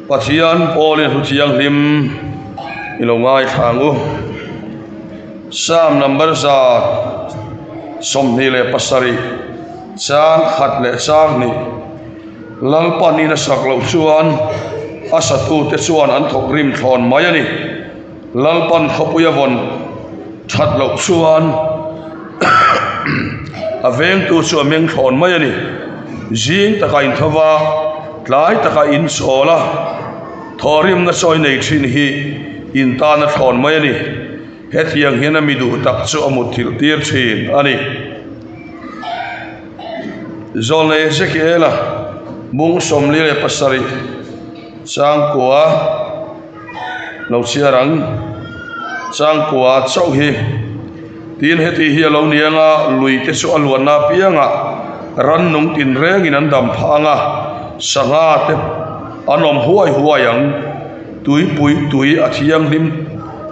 Pathian pawlin hlu thianghlim i lo ngaithla ang u. Psalm number 127 chang khat leh chang hnih Lalpan in a sak loh chuan a satute chuan an thawk rim thlawn mai a ni. Lalpan khawpui a vawn that loh chuan a vengtu chu a meng thlawn mai a ni. Zing taka intho va, tlai taka inchawl a, thawhrimna chawi nei thin hi in tan a thlawn mai a ni. Hetiang hian a mi duh tak chu a mutthilh tir thin a ni. Zawlnei Ezekiela bung 47 changkua lo chhiar ang changkua chauh hi tin heti hi a lo ni anga lui te chu a luanna apiangah rannung tinrengin an dam phah anga sangha te an awm huai huai ang tuipui tui a thianghlim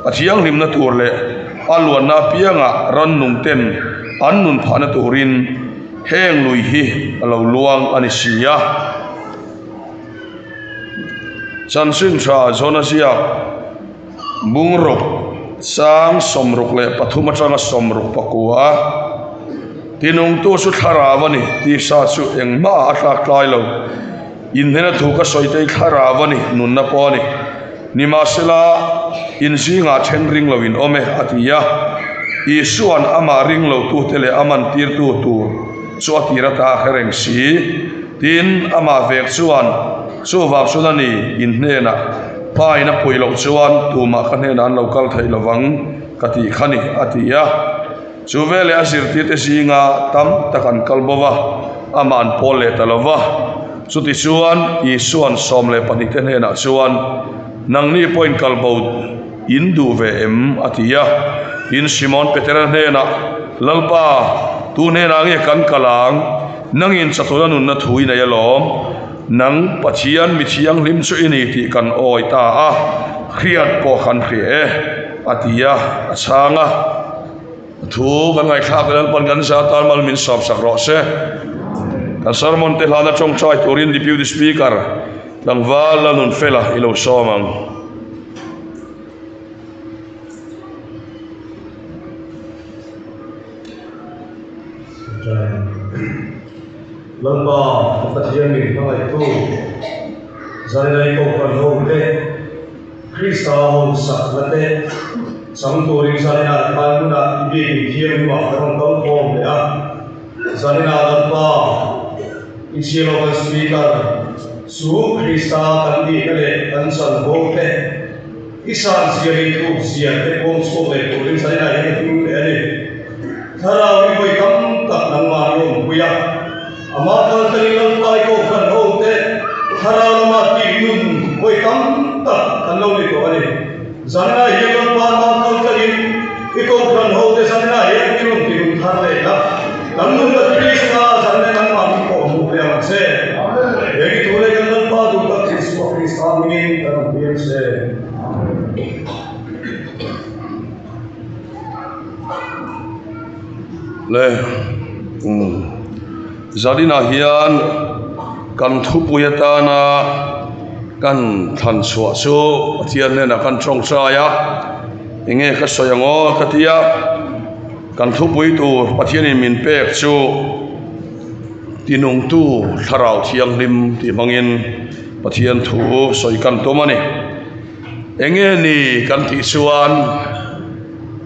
a thianghlimna tur leh a luanna apiangah rannung ten an nun phahna turin heng lui hi a lo luang a ni si a. Chanchin tha Jona ziak bungruk sang 63 atanga 64 tinungtu chu thlarau a ni tisa chu engmah a tlak tlai lo inhnena thu ka sawi te hi thlarau a ni nunna pawh a ni nimahsela inzingah then ring lo in awm e a ti a Isuan amah ring lo tute leh a man tirtu tur chu a tir ata a hre reng si tin amah vek chuan chuvang chuan a ni in hnenah pa in a puih loh chuan tumah ka hnenah an lo kal theih lovang ka tih kha ni a ti a chu veleh a zirtir te zinga tam tak an kal bo va amah an pawl leh ta lova chuti chuan Isuan 12 te hnenah chuan nangni pawhin kal bo in duh ve em a ti a tin Simon Petera hnenah Lalpa tu hnenah nge kan kal ang nangin chatuana nunna thu i nei alawm nang Pathian mi thianghlim chu i ni tih kan awi ta a hriat pawh kan hria e a ti a a chhang a thu kan ngaihthlak Lalpan kan za tan mal min sawm sak rawh se kan sermon te hlana tawngtai turin Deputy Speaker tlangval la nun fela i lo sawm ang. Lalpa ka Pathian min hmangaihtu Zaninai Kohhran ho te Krista ho sakna te chang turin Zaninah khan hmunah i bik in thianghlimah ka rawn kal khawm leh a Zaninah Lalpa i chhiar kan Speaker chu Krista kan nihna leh kan chanvo te I san zia leh tluk zia te pawm chhuak leh turin Zaninah hian a hming leh a ni. Thlarau hi vawi tam tak nangmah hi awmpui a, amah kal tangin Lalpa i Kohhran ho te thlarau lama tih nun vawi tam tak kan lo ni tawh a ni. Zaninah hian Lalpa amah kal tangin i Kohhran ho te Zaninah hian i rawn ti nun thar leh la, kan nunna Krista Zaninah nangmah hi pawh hmuh leh ang che. Heng i thu leh kan Lalpa duh tak Isua Krista hmingin kan awm tir che. Le Zaninah hian kan thupui atana kan thlan chhuah chu Pathian hnenah kan tawngtai a enge ka sawi ang aw ka ti a kan thupui tur Pathianin min pek chu tinungtu thlarau thianghlim tih hmangin Pathian thu sawi kan tum a ni. Enge ni kan tih chuan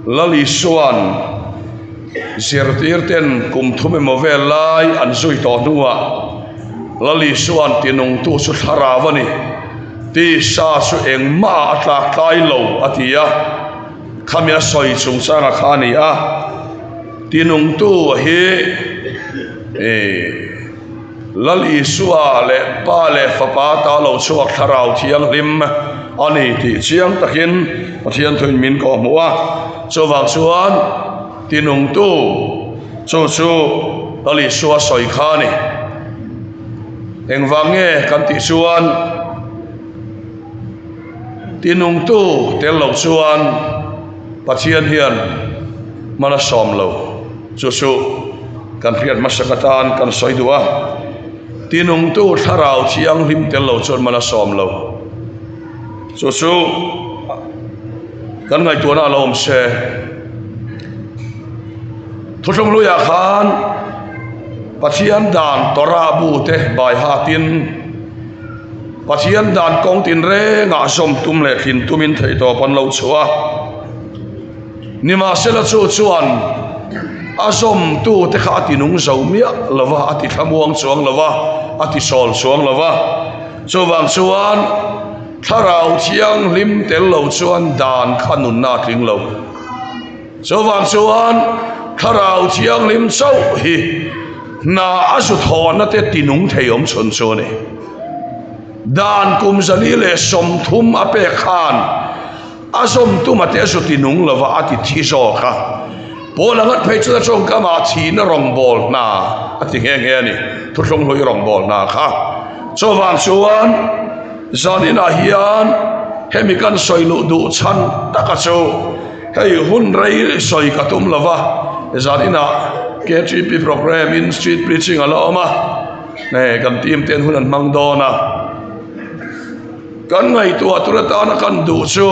Lal Isuan zirtir ten kum thum emaw vel lai an zui tawh hnuah Lal Isuan tinungtu chu thlarau a ni tisa chu engmah a tlak tlai lo a ti a khami a sawi chungchanga kha a ni a tinungtu hi eh Lal Isua leh Pa leh Fapa ta lo chhuak thlarau thianghlim a ni tih chiang takin Pathian thuin min kawh hmuh a. Chuvang chuan tinungtu chu chu Lal Isua sawi kha a ni. Engvang nge kan tih chuan tinungtu tel lo chuan Pathian hian hman a sawm lo chu chu kan hriat hmasak atan kan sawi duh a tinungtu thlarau thianghlim tel lo chuan hman a sawm lo. Chu chu kan ngaihtuahna a lo awm se. Thuthlung hluiah khan Pathian dan Torah bu te bai hatin Pathian dan kawng tinrengah zawm tum leh thlin tumin theihtawp an lo chhuah a. Nimahsela chu chuan a zawmtu te kha a ti nung zo miah lo va, a ti thlamuang chuang lo va, a ti sawl chuang lo va. Chuvang chuan Thlarau Thianghlim tel lo chuan dan kha nunna a tling lo. Chuvang chuan Thlarau Thianghlim chauh hi hna a zu thawhna te ti nung thei awm chhun chu a ni. Dan kum 130 a pek khan A zawm tuma te a zu ti nung lova a ti thi zawk a. Paul a ngat phei chuan a tawngkamah thihna rawngbâwl hna a ti nghe nghe a ni, thuthlung hlui rawngbâwl hna kha. Chuvang chuan zaninah hian hemi kan sawi luh duh chhan taka chu hei hun rei sawi ka tum lova, zaninah KTP programme in street preaching a la awm a, kan team ten hun an hmang dawn a. Kan ngaihtuah tur atana kan duh chu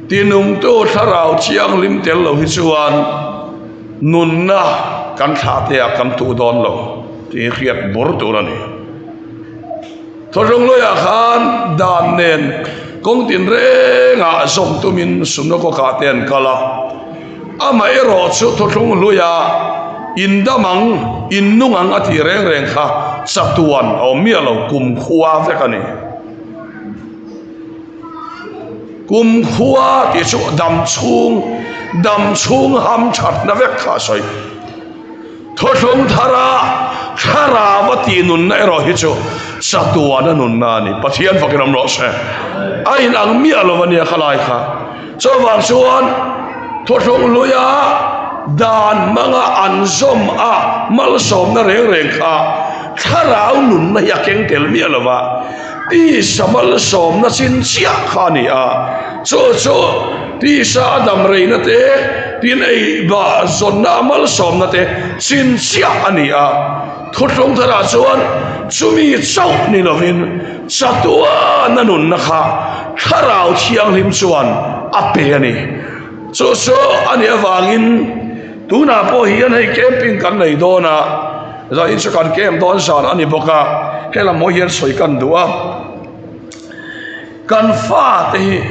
tinungtu thlarau thianghlim tel lo hi chuan nunna kan thlah te ah kan tuh dawn lo tih hi hriat bur tur a ni. Thawhlung luiah khan dan nen kawng tinrengah zawm tumin Sunakawkah te an kal a. Amaherawh chu thuthlung hluia in dam ang, in nung ang a tih reng reng kha chatuan a awm miah lo, kumkhua vek a ni. Kumkhua tih chu dam chhung, dam chhung ham thatna vek kha a sawi. Thuthlung thara thlarau a tih nunna erawh hi chu chatuan a nunna a ni. Pathian fakin awm rawh se. A inang miah lo a nia khalai kha. Chuvang chuan thuthlung hluia dan hmanga an zawm a malsawmna reng reng kha thlarau nunna hi a keng tel miah lo va, tisa malsawmna chin chiah kha a ni a. Chu chu tisa a dam reina te, tin ei bah zawnna a malsawmna te chin chiah a ni a. Thuthlung tharah chuan chumi chauh ni lovin chatuana nunna kha Thlarau Thianghlim chuan a pe a ni. Chu chu a nih avangin tunah pawh hian hei camping kan nei dawn a, zanin chu kan camp dawn zan a ni bawk a, helam mawi hian sawi kan duh a. Kan fate hi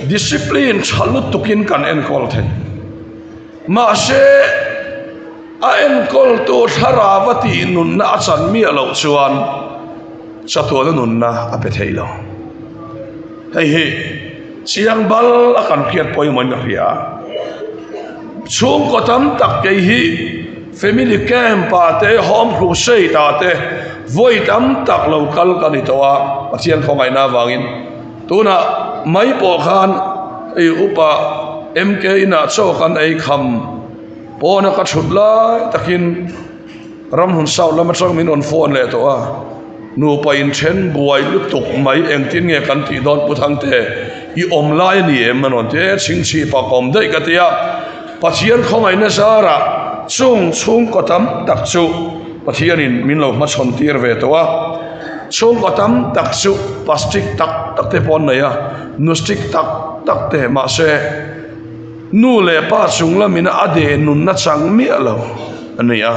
discipline tha lutukin kan enkawl thei. Mahse, a enkawltu thlarau a tih nunna a chan miah loh chuan chatuana nunna a pe thei lo. Hei hi chiang bal a kan hriat pawimawhin ka hria. Chhungkaw tam tak kei hi family camp ah te, home crusade ah te vawi tam tak lo kal ka ni tawh a, Pathian khawngaihna avangin. Tunah mai pawh khan hei upa MK inah chaw kan ei kham pawna ka thut lai takin ramhun south lam atang min rawn phone leh tawh a, nupa inthen buai lutuk mai engtin nge kan tih dawn Pu Thangte i awm lai a ni em a rawn ti e chhingchhip ah ka awm daih ka ti a, Pathian khawngaihna zarah chung chhungkaw tam tak chu Pathianin min lo hmachhawn tir ve tawh a, chhungkaw tam tak chu plastic tak tak te pawh an nei a, nu stick tak tak te mahse nu leh pa chung lamin a deh nunna chang miah lo a ni a.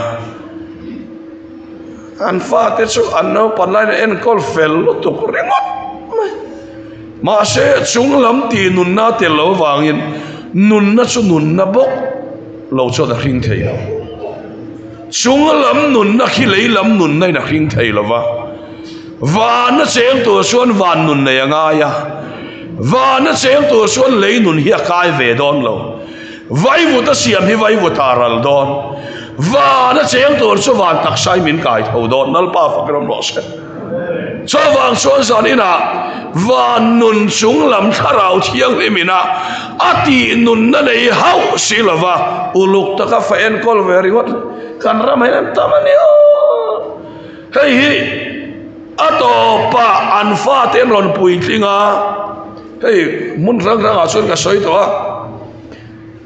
An fate chu an naupan laiin an enkawl fel lutuk ringawt mai. Mahse chung lam tih nunna tel lo avangin nunna chu nunna bawk lo chuan a hring thei lo. Chung lam nunna khi lei lam nunna in a hring thei lo va, van a cheng tur chuan van nun nei a ngai a, van a cheng tur chuan lei nun hi a kai ve dawn lo. Vaivut a siam hi vaivut ah a ral dawn. Van a cheng tur chu van taksa hi min kai tho dawn. Lalpa fak ram rawh se. Chuvang chuan zan inah van nun chung lam thlarau thianghlim ina a tih nunna nei hauh si lova uluk taka fa enkawl ve ringawt kan ram hian an tam a ni aw. Hei hi a tawpah an fate an rawn puitling a, hei hmun hrang hrangah chuan ka sawi tawh a.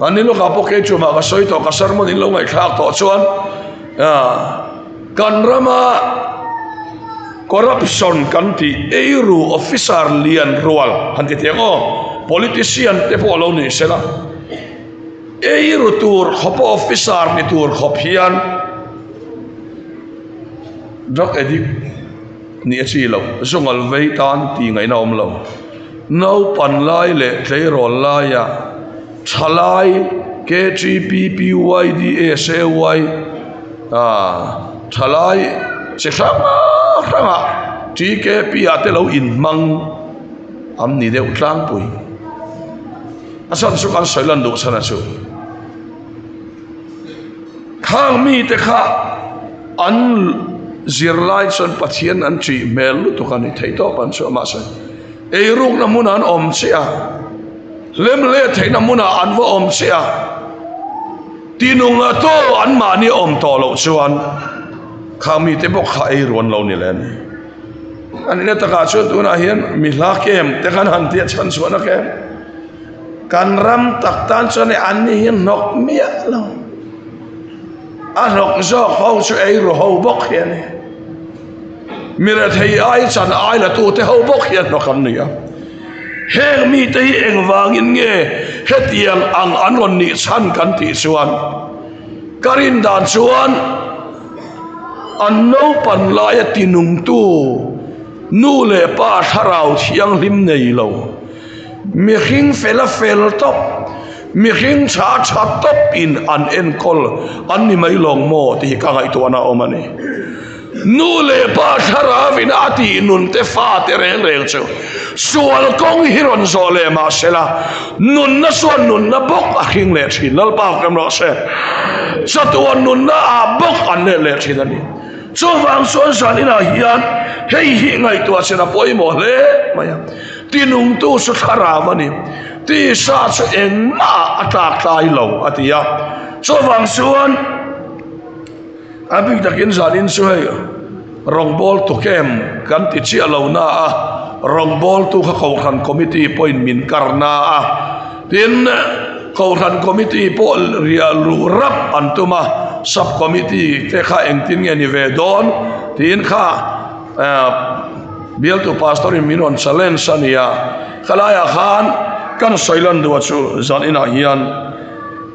An ni lawkah pawh kei chumah ka sawi tawh, ka sermon in lo ngaihthlak tawh chuan kan rama. Corruption kan tih eiru officer lian rual han ti teh ang aw, politician te pawh lo ni sela, eiru tur khawpa officer ni tur khawp hian drug addict nih a chi loh, zungal vei tan tih ngaihna awm lo. Naupan lai leh tleirawl laia thalai KTPPYDASAY thalai chi hrang hranga TKP ah te lo inhmang an ni deuh tlangpui. A chhan chu kan sawi lan duh chhan a chu. Khang mite kha an zirlai chuan Pathian an ṭih hmel lutuk a ni thei tawp an chu mahse eirukna hmunah an awm chiah a, hlemhle theihna hmunah an va awm chiah a, tinunga tu anmahni awm tawh loh chuan khang mite bawk kha eiru an lo ni leh a ni. A nihna takah chuan tunah hian mi hla kem te khan han tia chhanchhuahna kem. Kan ram tak tan chuan hei an ni hi hnawk miah lo. A hnawk zawk ho chu ei ru ho bawk hi a ni. Mi rethei ai chan ai la tute ho bawk hi a hnawk an ni a. Heng mite hi engvangin nge hetiang ang an rawn nih chhan kan tih chuan ka rin dan chuan an naupan laia tinungtu nu leh pa thlarau thianghlim nei lo. Mihring fel a fel tawp, mihring tha a tha tawp in an enkawl an ni mai lawng maw tih hi ka ngaihtuahna a awm a ni. Nu leh pa thlarau in a tih nun te fa te reng reng chu sual kawng hi rawn zawh leh mah se la, nunna chuan nunna bawk a hring leh thin. Lalpa hrem rawh se. Chatuan nunna ah bawk an let leh thin a ni. Chuvang chuan zan inah hian hei hi ngaihtuah chin a pawimawh hle mai a. Tinungtu chu thlarau a ni, tisa chu engmah a tlak tlai lo a ti a. Chuvang chuan a bik takin zanin chu hei rawngbawltu kem kan ti chiah lo na a, rawngbawltu kha Kohhran Committee pawhin min kar na a, tin Kohhran Committee pawh riah luh rap an tum a, Sub Committee te kha engtin nge ni ve dawn tiin kha Bialtu pastor in min rawn challenge a nia, khalaiah khan kan sawi lan duh a chu zan inah hian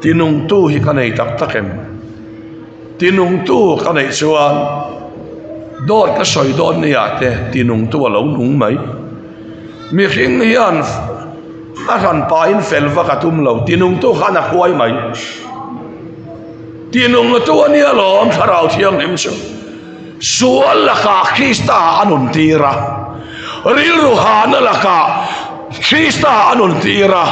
tinungtu hi ka nei tak tak em? Tinungtu ka neih chuan dawt ka sawi dawn nia te tinungtu a lo nung mai. Mihring hian a hran pahin fel vak a tum lo, tinungtu khan a huai mai. Tinungtu a nia lawm thlarau thianghlim chu. Sual lakah Krista a nun tir a, rilru hahna lakah Krista a nun tir a,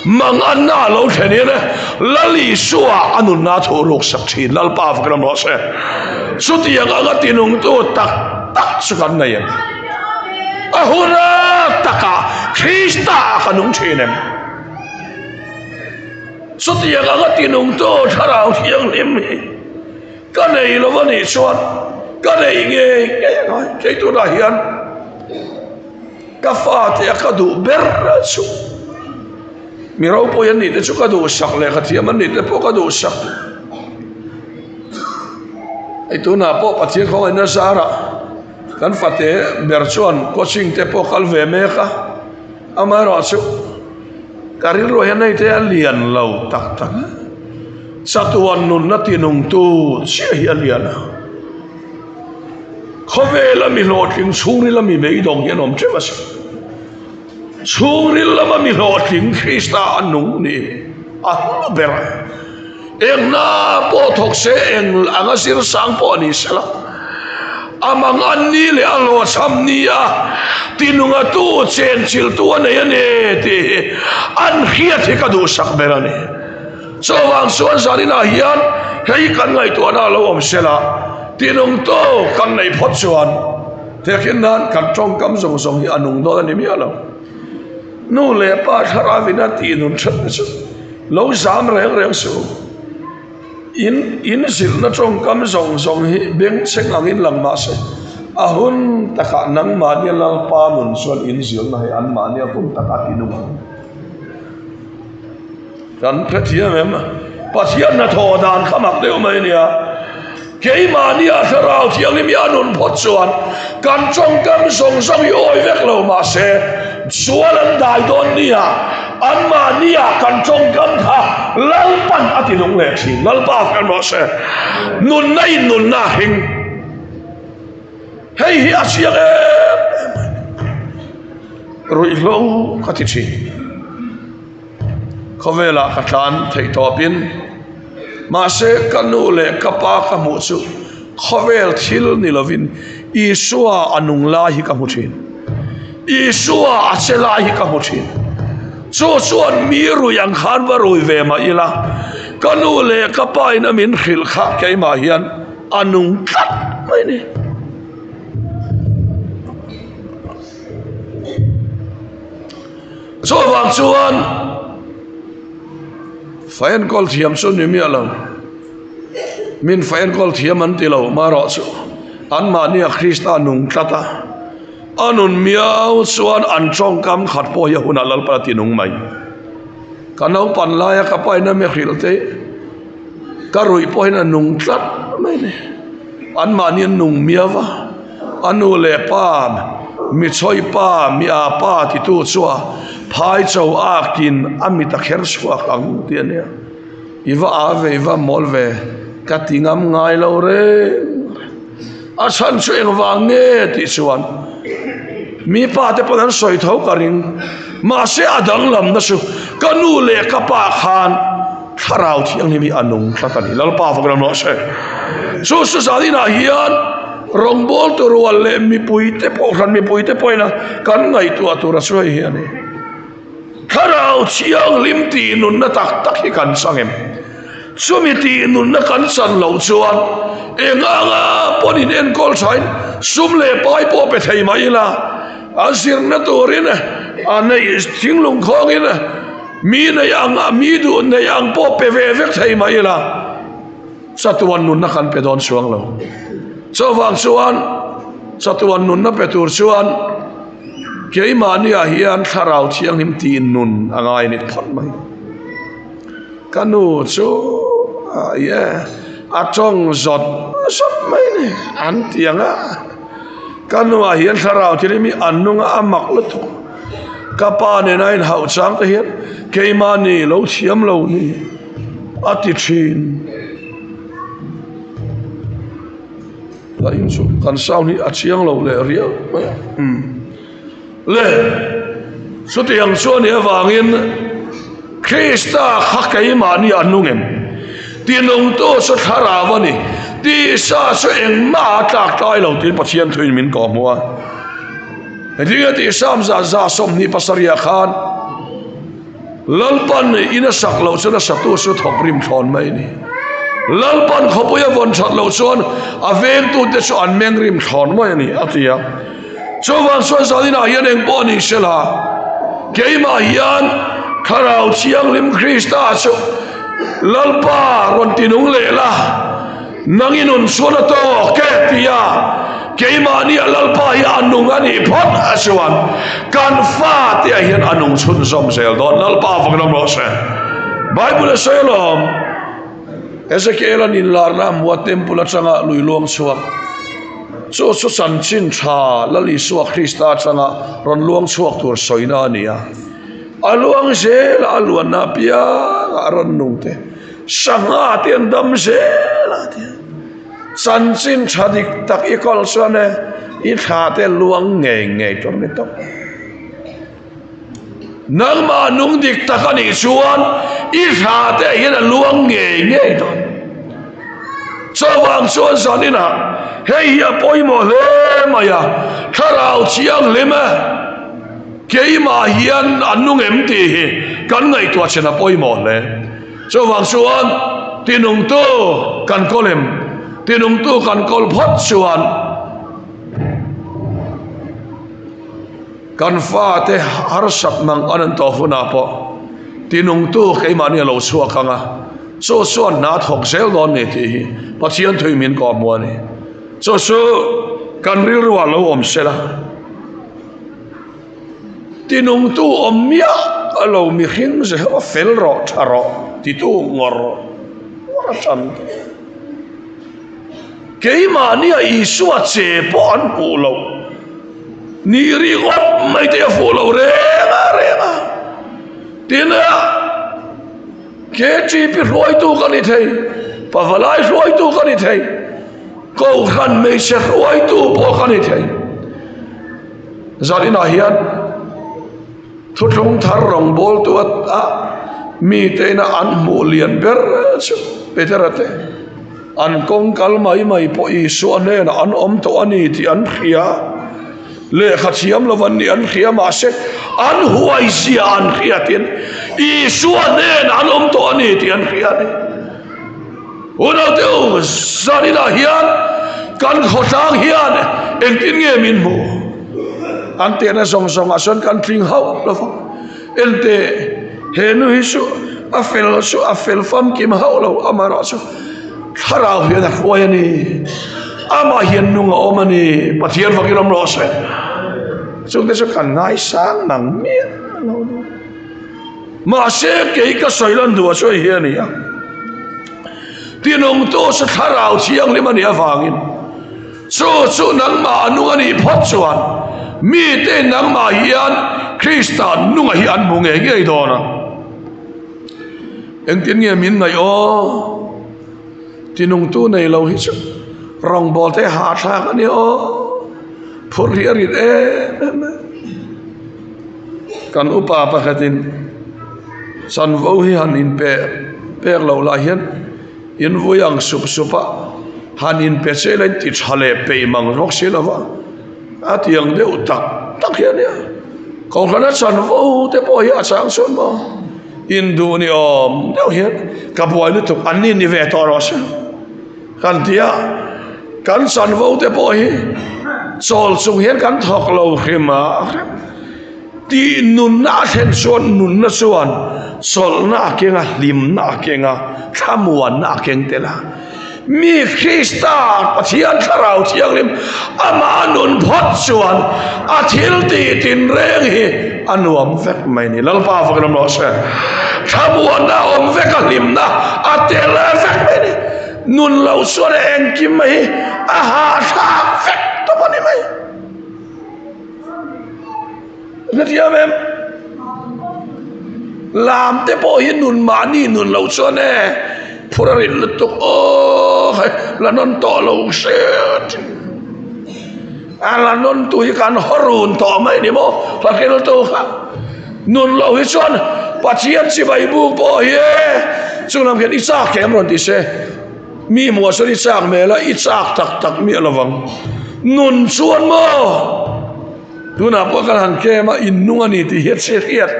manganna a lo thlenin Lal Isua a nunna thu ruk sak thin. Lalpa fak ram rawh se. Chutiang anga tinungtu tak tak chu kan nei em? A huna takah Krista ka nung thin em? Chutiang anga tinungtu Thlarau Thianghlim hi Ka nei lo a nih chuan ka nei ngei ngei a ngai. Kei tunah hian ka fate a ka duh ber chu mi ropui an nih te chu ka duhsak leh ka thiam an nih te pawh ka duhsak. Hei tunah pawh Pathian khawngaihna zarah kan fate ber chuan coaching te pawh kal ve mek a, amaherawhchu Ka rilru hian hei te a lian lo tak tak a, chatuan nunna tinungtu chiah hi a lian a. Khawvela mi hlawhtling chhungril a mi beidawng hi an awm teuh a si. Chhungril lama mi hlawhtling Krista a nung ni a hlu ber a. Eng hna pawh thawk se, eng anga zir sang pawh ni se la, a mang an ni leh a hlawhchham ni a tinunga tu chenchiltu a nei a ni tih hi an hriat hi ka duhsak ber a ni. Chuvang chuan zaninah hian hei kan ngaihtuahna a lo awm se la, tinungtu kan neih phawt chuan thekhin nan kan tawngkam zawng zawng hi a nung dawn a ni miah lo. Nu leh pa thlarauin a tih nun that chu lo zam reng reng suh. In in zilhna tawngkam zawng zawng hi bengchheng angin lang mah se, a hun takah nangmahnia Lalpa nun chuan in zilhna hi anmahnia hun takah ti nung ang. Kan hrethiam em? Pathian hnathawh dan kha mak deuh mai nia. Keimahnia Thlarau Thianghlim hi a nun phawt chuan kan tawngkam zawng zawng hi awi vek lo mah se, sual an dai dawn nia, anmahnia kan tawngkam kha Lalpan a ti nung leh thin. Lalpa fel rawh se. Nunna in nunna a hring. Hei hi a chiang em em mai. Ruihhlo ka ti thin. Khawvelah ka tlan theih tawpin mahse ka nu leh ka pa ka hmuh chu khawvel thil ni lovin Isua a nung lai hi ka hmu thin. Isua a che lai hi ka hmu thin. Chu chuan mi rui ang khan va rui ve mah ila ka nu leh ka pa in a min hrilh kha keimah hian a nung tlat mai a ni. Chuvang chuan fa enkawl thiam chu ni miah lo, min fa enkawl thiam an ti lo marawh chu anmahnia Krista nung tlat a, a nun miau chuan an tawngkam khat pawh hi a hunah Lalpa a ti nung mai. Ka naupan laia ka paina mi hrilh te ka ruih pawhin a nung tlat mai a ni. Anmahni an nung miau va, a nu leh pa, mi chhawi pa, mi a pa titu chua phai cho akin a mit a kher chhuak ang tih a nia. I va a ve, i va mawl ve, ka ti ngam ngai lo reng reng. A chhan chu engvang nge tih chuan mi pa te pawn an sawi tho ka ring. Mahse a danglamna chu ka nu leh ka pa khan Thlarau Thianghlim hi a nung tlat a ni. Lalpa fak ram rawh se. Chu chu zaninah hian rawngbawltu rual leh mipuite pawh hran mipuite pawhin kan ngaihtuah tur a chu hei hi a ni. Thlarau Thianghlim tih nunna tak tak hi kan chang em? Chumi tih nunna kan chan loh chuan eng anga pawn in enkawl thain sum leh pai pawh pe thei mah ila a zirna turin a neih thinglung khawngin Mi nei ang a, mi duh nei ang pawh pe ve vek thei mah ila, chatuan nunna kan pe dawn chuang lo. Chuvang chuan chatuan nunna pe tur chuan keimahniah hian Thlarau Thianghlim tih nun a ngai a ni phawt mai. Ka nu chu a ye a tawng zawt zawt mai a ni an ti ang a, ka nuah hian Thlarau Thianghlim hi a nung a, a mak lutuk. Ka pa nena inhauh chang te hian keimahni lo thiam lo ni a ti thin. La in chu kan sound hi a chiang lo leh riau mai a. Umm. Le chutiang chu a nih avangin Krista kha keimahni a nung em? Tinungtu chu thlarau a ni, tisa chu engmah a tlak tlai lo tiin Pathian thuin min kawhhmuh a. Hetiang a tih Sam zah zah 27 ah khan Lalpan in a sak loh chuan a satu chu thawk rim thlawn mai a ni. Lalpan khawpui a vawn that loh chuan a vengtute chu an meng rim thlawn mai a ni a ti a. Chuvang chuan zaninah hian eng pawh ni sela keimah hian Thlarau Thianghlim Krista chu Lalpa rawn tinung leh la. Nang i nun chuan a tawk e tia keimahni a Lalpa hi a nung a nih phawt a chuan kan fate ah hian a nung chhunzawm zel dawn. Lalpa fak ram rawh se. Bible a sawi alawm Ezekiel an inlarna a hmua temple atanga lui luang chhuak chu chu chanchin tha Lal Isua Krista atanga rawn luang chhuak tur sawina a ni a. A luang zel a, a luanna apiangah a rawn nung te. Sangha te an dam zel a tia. Chanchin tha dik tak i kawl chuan e i thla te luang ngei ngei tur ni tawp. Nangmah nung dik tak a nih chuan i thla te hian a luang ngei ngei dawn. Chuvang chuan zaninah hei hi a pawimawh hle mai a, Thlarau Thianghlim e. Keimah hian a nung em tih hi kan ngaihtuah chhen a pawimawh hle. Chuvang chuan tinungtu kan kawl em? Tinungtu kan kawl phawt chuan kan fate harsat nang an an tawh hunah pawh tinungtu keimahni a lo chhuak ang a, chu chuan hna thawk zel dawn ni tih hi Pathian thui min kawhhmuh a ni. Chu chu kan rilruah lo awm sela. Tinungtu awm miah a lo mihring Jehova fel rawh tha rawh titu ngawr ngawr a tan. Keimahnia Isua che pawh an hmuh loh ni ringawt mai te a fuh lo reng a reng a. Tin, KTP hruaitu ka ni thei, Pavalai hruaitu ka ni thei, Kohhran hmeichhe hruaitu pawh ka ni thei. Zaninah hian Thuthlung thar rawngbawltu a mite ina an hmuh lian ber chu Petera te an kawng kal mai mai pawh Isua hnenah an awm tawh a ni tih an hria. Lehkha thiam lo an nih an hria mahse an huai zia an hriatin Isua hnenah an awm tawh a ni tih an hria a ni. Unaute u, zaninah hian kan khawtlang hian engtin nge min hmuh? An tehna zawng zawngah chuan kan tling hauh lo va. Ente, he nu hi chu a fel chu a fel famkim hauh lo, amaherawhchu thlarau hian a hruai a ni. Amah hian nung a awm a ni. Pathian fakin awm rawh se. Chungte chu kan ngaisang nang miah lo ni. Mahse, kei ka sawi lan duh a chu hei hi a ni a, tinungtu chu Thlarau Thianghlim a nih avangin chu chu nangmah a nung a nih phawt chuan mite nangmah hian Krista nunga hi an hmu ngei ngei dawn a. Engtin nge min ngaih aw? Tinungtu nei lo hi chu rawngbawlte hahthlak a ni aw, phurh hi a rit em em a. Kan upa pakhatin chanvo hi han inpe pek loh lah hian in vui ang sup sup a, han inpe che ila in ti tha leh peih mang rawk si lo va, a ti ang deuh tak tak hi a nia. Kohhrana chanvo te pawh hi a chang chuan maw induh ni awm deuh hian ka buai lutuk an ni ni ve tawh rawh se kan ti a, kan chanvo te pawh hi chawl chung hian kan thawk lo hrim a. Tih nunna a thlen chuan nunna chuan chawlhna a keng a, hlimna a keng a, thlamuanna a keng tel a. Mi Krista Pathian Thlarau Thianghlim amah nun phawt chuan a thil tih tinreng hi a nuam vek mai ni. Lalpa fakin awm rawh se. Thlamuanna a awm vek a, hlimna a tel vek mai ni. Nun loh chuan engkim mai hi a hahthlak vek tawp a ni mai. Hrethiam em? Lam te pawh hi nun mahni nun lo chuan e phur a rin lutuk aw hei la nawn tawh lo hret a la nawn tu hi kan haw run tawh mai ni maw hla hril tu kha nun lo hi chuan Pathian chibai buk pawh hi e chunglam khian i chak em rawn ti se. Mi hmuh sawn i chak hmel a, i chak tak tak miah lo vang. Nun chuan maw? Tunah pawh kan han kem a, in nung a ni tih hi a chhe hriat.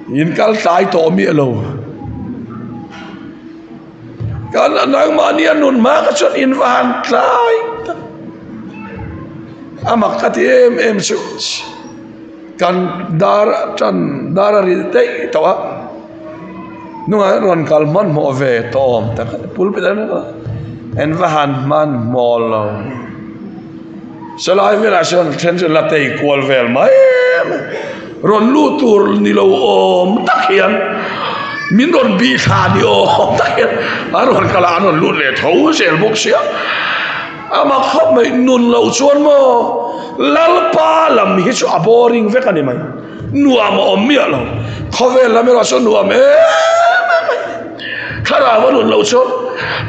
In kal tlai tawh miah lo. Kan nangmahni a nun hma kha chuan in va han tlai tak. A mak ka ti em em chu. Kan dar tan dar a ri daih tawh a, hnungah rawn kal hmanhmawh ve tawh awm tak a ni pulpit a en va han hmanhmawh lo sawlai velah sawn then chu la tei kual vel mai mai rawn lut tur ni lo awm tak hian min rawn bih thla ni awm tak hian an rawn kal a an rawn lut leh tho zel bawk sia. Amah khawp mai nun loh chuan maw Lalpa lam hi chu a boring vek a ni mai. Nuam a awm miah lo. Khawvel lam erawh chu nuam em em mai. Thlarau a nun loh chuan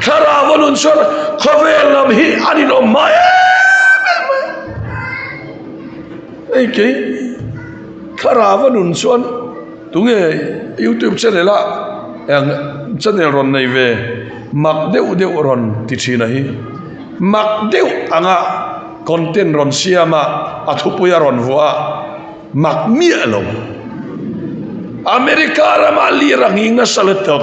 Thlarau a nun chuan khawvel lam hi a ninawm hma em em mai. Hei kei Thlarau a nun chuan tunge YouTube channel a eng channel rawn nei ve mak deuh deuh rawn ti thin a hi mak deuh anga content rawn siam a a thupui a rawn vuah a mak miah lo America rama lir a nghing nasa lutuk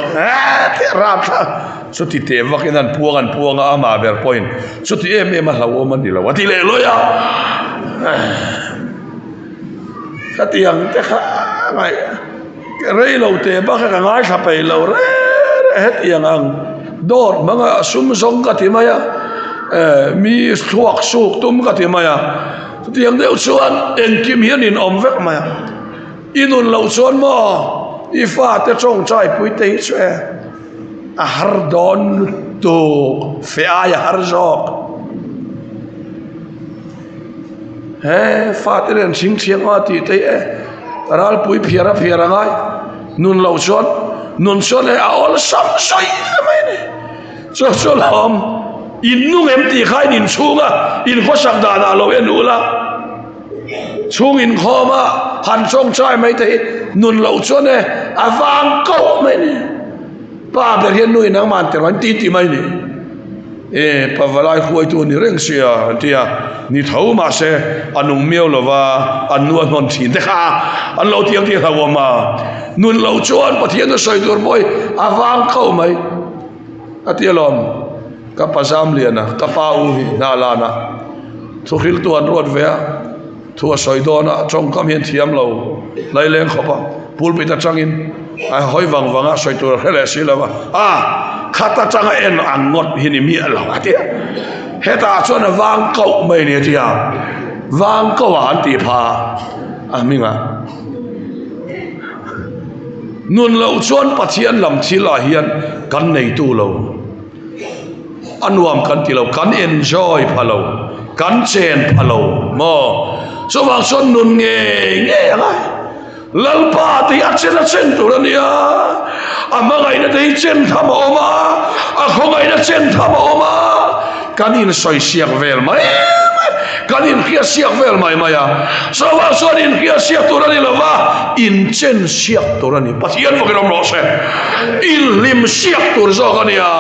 rapthlak chuti teh vakin an puang an puang a amah ber pawhin chuti em em a hlauhawm a ni lo a ti leh lawi a. Ka ti ang te kha ngaih rei lo teh bak a ka ngaithla peih lo reng reng hetiang ang dawt hmanga sum zawng ka ti mai a eh mi thluak suk tum ka ti mai a chutiang deuh chuan engkim hian in awm vek mai a i nun loh chuan maw i fate tawngtai pui te hi chu e a har dawn lutuk. lutuk, fe aia har zawk. He fate nen thing thiang a tih te e ralpui phiar a phiar a ngai nun loh chuan nun chuan e a awlsam sawi mai a ni. Chu chu lawm in nung em tih kha in inchhung a in khawsak danah lo en ula chhung inkhawm a han tawngtai mai te hi nun loh chuan e a vang koh mai a ni. Pa ber hian nu in nangmah an tel an ti tih mai a ni. E pavalai huaitu a ni reng sia an ti a, ni tho mahse a nung miau lo va, an nu a hnawn thin te kha an lo ti ang tih a hlauhawm a. Nun lo chuan Pathian a sawi tur pawh hi a vang khauh mai a ti alawm. Ka pa Zamliana, ka pa u hi hna lana thuhriltu an ruat ve a, thu a sawi dawn a, tawngkam hian thiam lo laileng khawp a, pulpit atangin a hawi vang vang a, sawi tur a hre leh si lo va, a khat atanga en ang ngawt hi ni miah lo a ti a, hetah chuan a vang koh mai a ni a ti a, vang koh ah an tih pha a hming ah. Nun loh chuan Pathian lam thil ah hian kan neitu lo. A nuam kan ti lo, kan enjoy pha lo, kan chen pha lo maw? Chuvang chuan nun ngei ngei a ngai. Lalpa te hi a chen a chen tur a nia, a hmangaihna te hi chen tham a awm a, a khawngaihna chen tham a awm a, kan insawi siak vel mai mai, kan inhriat siak vel mai mai a. Chuvang chuan inhriat siak tur a ni lo va, inchen siak tur a ni. Pathian fakin awm rawh se. Inhlim siak tur zawk a nia.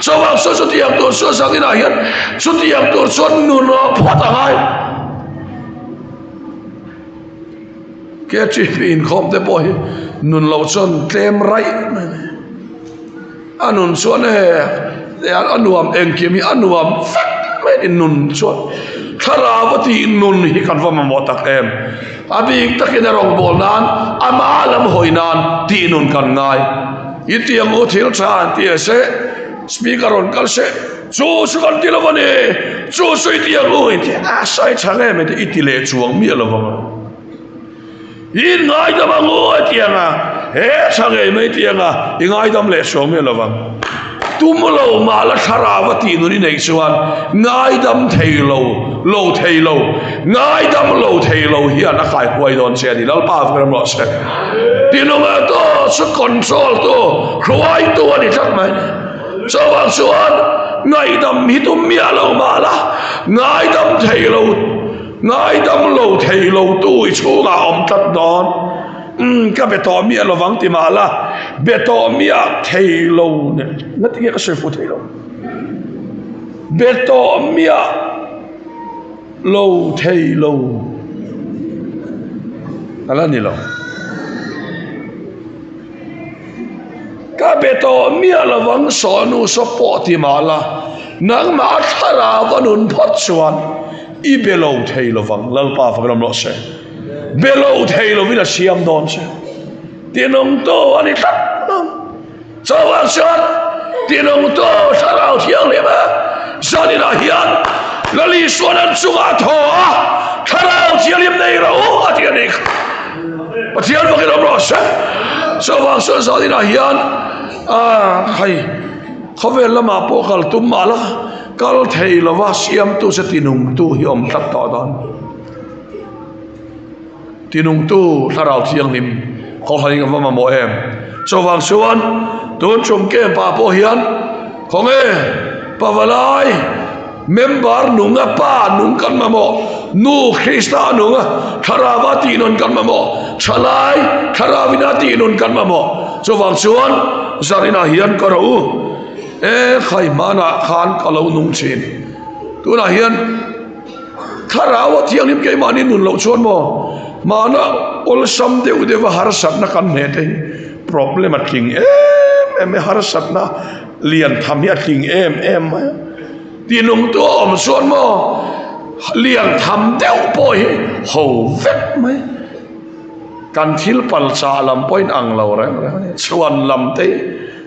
Chuvang chuan chutiang tur chuan zaninah hian chutiang tur chuan nun phawt a ngai. KTP inkhawm te pawh hi nun loh chuan tlem raih mai a ni. A nun chuan e a nuam engkim hi a nuam vek mai a ni nun chuan thlarau a tih nun hi kan va mamawh tak em. A bik takin a rawngbâwl nân ama lam hawi nân tih nun kan ngai. I tiang u thil tha an ti a se, speaker rawn kal se, chu chu kan ti lo a ni, chu chu i tiang u in ti a, sawi tha nge mai te i ti leh chuang miah lo vang a. I ngaidam ang u a ti ang a, he tha ngei mai ti ang a, i ngaidam leh suang miah lo vang. Tum lo mah la thlarau a tih nun i neih chuan ngaidam thei lo, lo thei lo, ngaidam lo thei lo hian a kaihuai dawn che a ni. Lalpa a vek rawh se. Tinunga tu chu control tu, hruaitu a ni tlat mai. Chuvang chuan ngaihdam hi tum miah lo mah la ngaidam thei lo, Ngaidam lo thei lo tu i chhungah awm tlat dawn. Umm ka be tawh miah lovang ti mah la, be tawh miah thei lo nen ngati nge ka sawi fuh thei lo. Be tawh miah lo thei lo a la ni lo. Ka be tawh miah lovang sawnu saw pawh ti mah la, nangmah a thlarau a nun phawt chuan I be lo thei lovang, Lalpa fak ram rawh se. Be lo thei lovin a siam dawn che. Tinungtu a ni tlat ang. Chuvang chuan tinungtu Thlarau Thianghlim a zaninah hian Lal Isuan an chungah a thaw a, Thlarau Thianghlim nei rawh u a ti a ni kha. Pathian fakin awm rawh se. Chuvang chuan zaninah hian ah hei khawvel lamah pawh kal tum mah la, Kal thei lova siamtu che tinungtu hi awm tlat tawh dawn. Tinungtu Thlarau Thianghlim khawhhain a va mamawh em? Chuvang chuan tun tum camp ah pawh hian khawnge Pavalai member nunga pa nung kan mamawh, nu Krista nunga Thlarauva tihnawn kan mamawh, thalai Thlarauvina tihnawn kan mamawh. Chuvang chuan zarinah hian ka rawh u. E khai hmanah khan ka lo nung thin. Tunah hian thlarau a thianghlim keimahni nun loh chuan maw hmana awlsam deuh deuh a harsatna kan hne te hi problem a tling em em a, harsatna lian tham hi a tling em em mai a. Tinungtu a awm chuan maw lian tham deuh pawh hi ho vek mai. Kan thil pal chah lam pawhin ang lo reng reng a ni. Chhuan lam te hi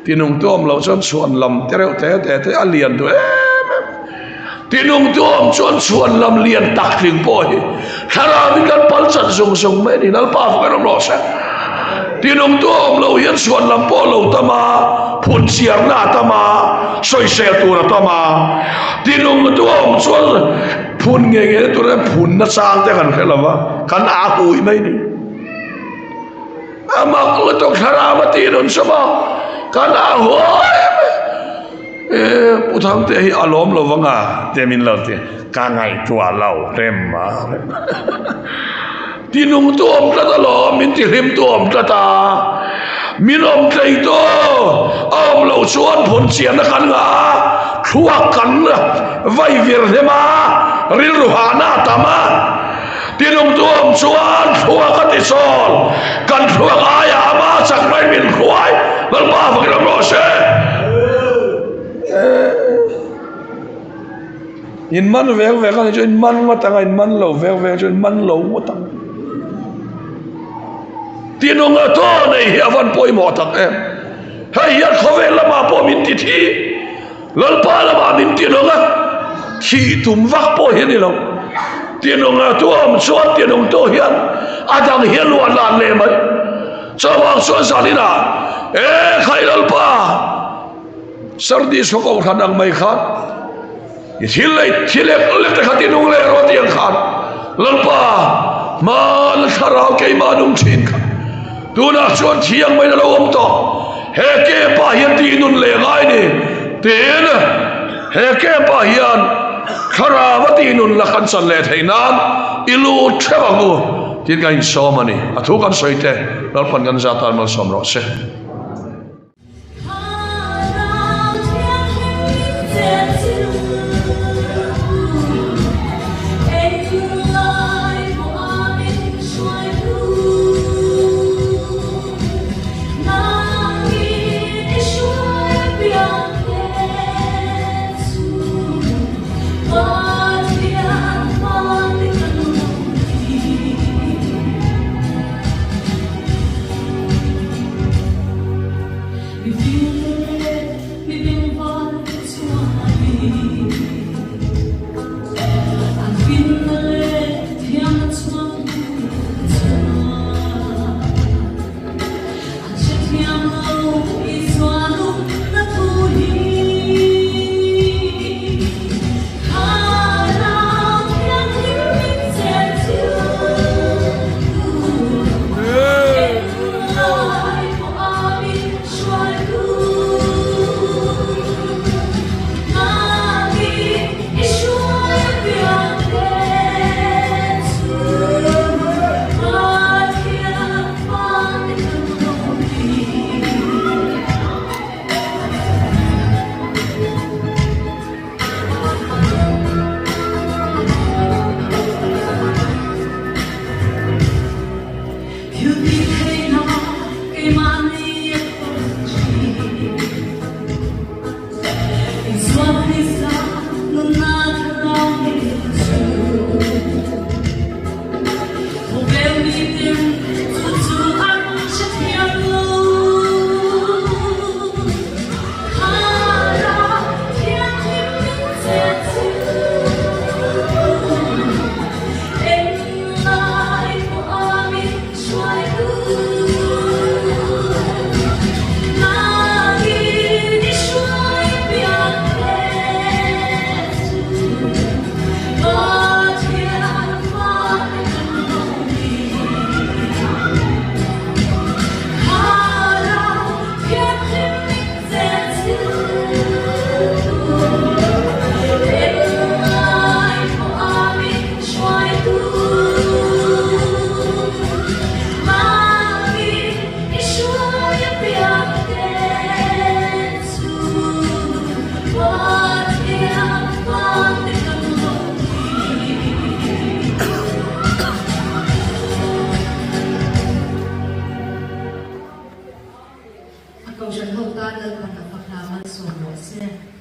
tinungtu awm loh chuan chhuan lam te reuh te te te a lian duh em em. Tinungtu awm chuan chhuan lam lian tak tling pawh hi thlarau in kan pal chat zung zung mai a ni. Lalpa fak in awm rawh se. Tinungtu a awm loh hian chhuan lam pawh a lo tam a, phunchiarna a tam a, sawisel tur a tam a. Tinungtu a awm chuan phun nge nge na tur hian phunna chang te kan hre lo va, kan aa hui mai ni. A mak lutuk thlarau a tih nun sawm a, kan aa huai mai. E Pu Thangtea hi a lawm lo vang a te min lo ti ka ngaihtuah lo rem a ti nung tu awm tlat alawm min ti hlim tu awm tlat a min awm tlei tu a awm loh chuan phun chianna kan ngah a thluak kan vai vir hnem a rilru hahna a tam a ti nung tu awm chuan thluak a ti chawl kan thluak aia ama chak mai min hruai Lalpa fakin awm rawh se. In man vek vek a ni chu in man ngawt ang a in man lo vek vek chu in man lo ngawt ang. Tinunga thaw nei hi a van pawimawh tak em. Hei hian khawvel lamah pawh min ti thi. Lalpa lamah min ti nung a, thih tum vak pawh hi a ni lo. Tinunga tu awm chuan tinung tu hian a dang hi a luah lan leh mai. Chuvang chuan zaninah, E khai Lalpa! Sardis khaw kohhran ang mai khan i thil lei thi lek lek te kha ti nung leh rawh tih ang khan Lalpa hmana thlarau keimah nung thin kha tunah chuan thiang mai na lo awm tawh he camp ah hian tih nun leh ngai ni tiin he camp ah hian thlarau a tih nun la kan chan leh theih nan i lut theuh ang u tiin ka insawm a ni a thu kan sawi te Lalpan kan zat tan malsawm rawh se. A kohhran ho tan Lalpan a fak hna malsawm rawh se.